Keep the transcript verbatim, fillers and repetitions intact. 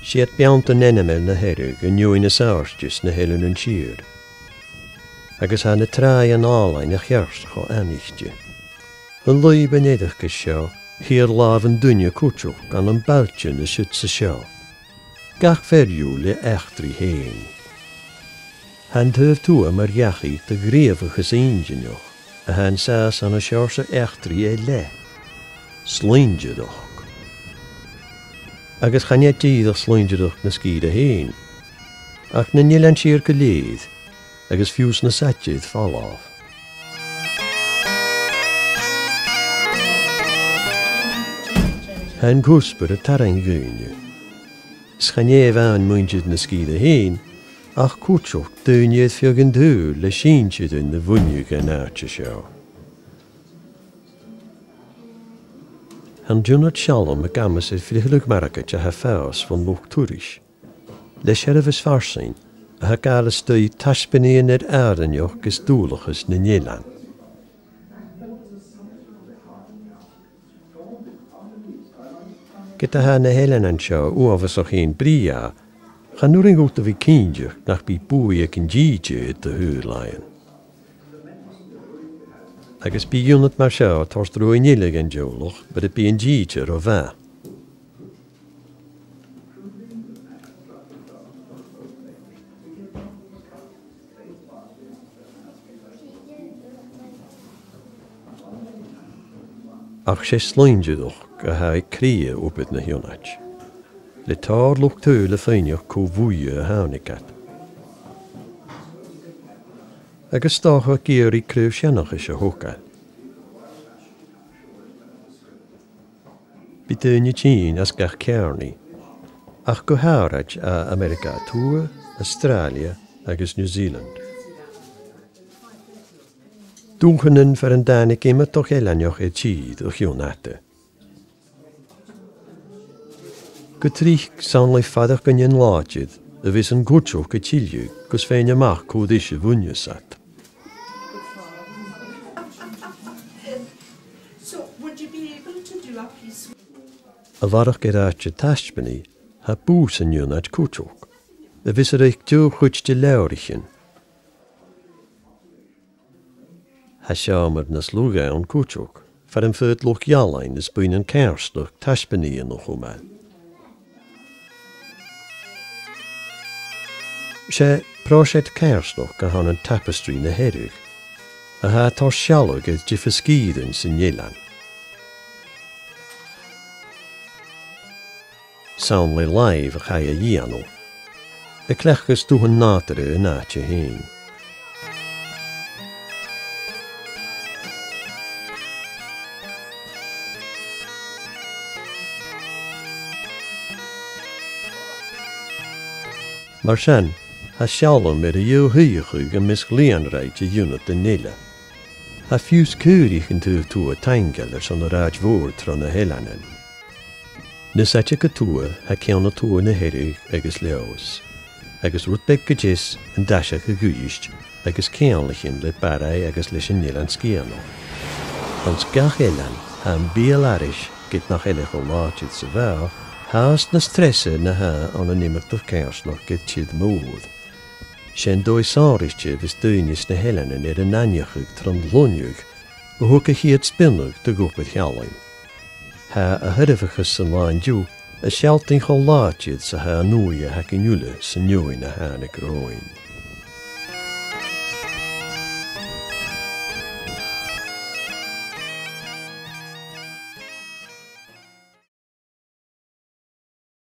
'S iad beanntan ainmeil na Hearadh an fheadhainn as àirde sna h-Eileanan Siar. Agus tha na tràighean àlainn a cheart cho aithnichte. An lùib an fheadhainn seo, thiar làmh an duine cuideachd ann am bailtean an siud 's an seo. Gach fear dhiubh le eachdraidh fhèin. Tha an taobh tuath mar dhachaigh do ghnìomhachas inntinneach, a tha an sàs ann an seòrsa eachdraidh air leth. Sloinntearachd. Agus chan e dìreach sloinntearachd na sgìre fhèin, ach nan Eilean Siar gu lèir, agus fiù 's nas fhaide air falbh. Tha an cuspair a' tarraing dhaoine. 'S chan e a-mhàin muinntir na sgìre fhèin, ach cuideachd daoine air feadh an t-saoghail le sinnsirean a bhuineadh dhan àite seo. Tha an t-ionad sealbh ag amas air frithealadh margaid a tha a' fàs bhon luchd-turais, le seirbheis farsaing a tha a' gabhail a-staigh taisbeanaidhean air àrainneachd is dualchas nan eilean. Ged a tha na h-eileanan seo uabhasach fhèin brèagha, chan urrainn dhut a bhith cinnteach nach bi buaidh aig an t-sìde air do shaothair-làithean. Agus bidh ionad mar seo a' toirt roghainn eile dhan teaghlach mura bi an t-sìde ro mhath. Ach 's e sloinntearachd a tha aig cridhe obair na h-ionaid, le tòrr luchd-turais a' faighneachd cò bhuaithe a thàinig iad. Agus 's dòcha ag iarraidh craobh seanchais a thogail. Bidh daoine a' tighinn às gach ceàrnaidh, ach gu h-àraid à Ameireaga a Tuath, Astràilia agus New Zealand. Dùthchannan far an tàinig iomadach eileanach air tìr o chionn fhada. Gu tric 's ann le faireachdainn làidir a bhios an cuideachd a' tilleadh gus faighinn a-mach cò ris a bhuineas iad. So, would you be able to do a piece? A bharrachd air àite taisbeanaidh, tha bùth san ionad cuideachd, a bhios a' reic deagh chuid de leabhraichean. Tha seòmar nas lugha ann cuideachd, far am faod luchd-ealain is buidhnean coimhearsnachd taisbeanaidhean a chumail. 'S e pròiseact coimhearsnachd a th' ann an Tapestry na Hearadh, a tha a' toirt sealladh air diofar sgìrean san eilean. 'S ann le làimh a chaidh a dhèanamh, a' cleachdadh stuthan nàdarra an àite fhèin. Mar sin, tha sealladh air a dheagh-shuidheachadh am measg lìonraidh de dh'ionadan eile. Tha fiù 's caoraich an taobh tuath taingeil airson an rathad mhòir tro na h-eileanan. Nas fhaide gu tuath, tha ceann a tuath na Hearadh agus Leòdhas, agus rud beag gu deas an t-aiseag a dh'Uibhist, agus ceanglaichean le Barraigh agus leis an Eilean Sgitheanach. Anns gach eilean, tha am beul-aithris, ged nach eil e cho làidir 's a bha, fhathast nas treasa na tha ann an iomadach coimhearsnachd air tìr-mòr. 'S e an dòigh sònraichte a bhios daoine sna h-eileanan air an aithneachadh tron ghloinneadh a thug a' chiad spionnadh do dh'obair-ealain. Tha a shoirbheachas san là an-diugh a' sealltainn cho làidir 's a tha an ùidh a th' againn uile san fheadhainn a thàinig romhainn.